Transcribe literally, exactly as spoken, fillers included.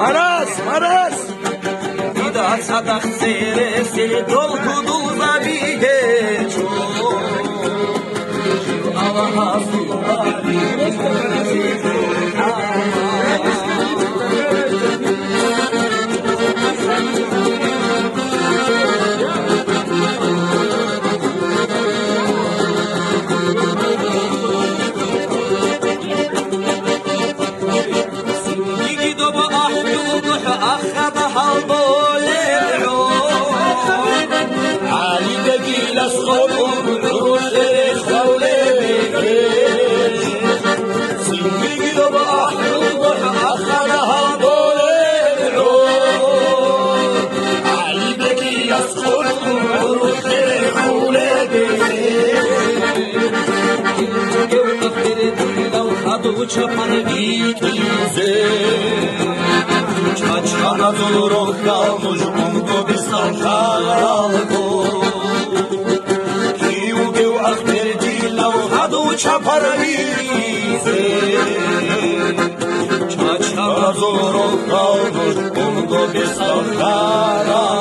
Марас, марас! Дида цадахъ цересел долгу дулзаби гьечӀо. Аллагьасул вали. Цинги доба ахӀдул духӀ ахада гьалболеб гӀо. ГӀалидагилас хъокъун гӀурулъе рехсалеб гьечӀо. Цинги доба ахӀдул духӀ ахада гьалболеб гӀо. ГӀалидагилас хъокъун гӀурулъе рехулеб гьечӀо. Чапар битӀизе, чачханазул рохьал нуж унго бисаллъаралго. Киугев ахтер дилав хадув чапар битӀизе, чачханазул рохьал нуж унго бисаллъаралго.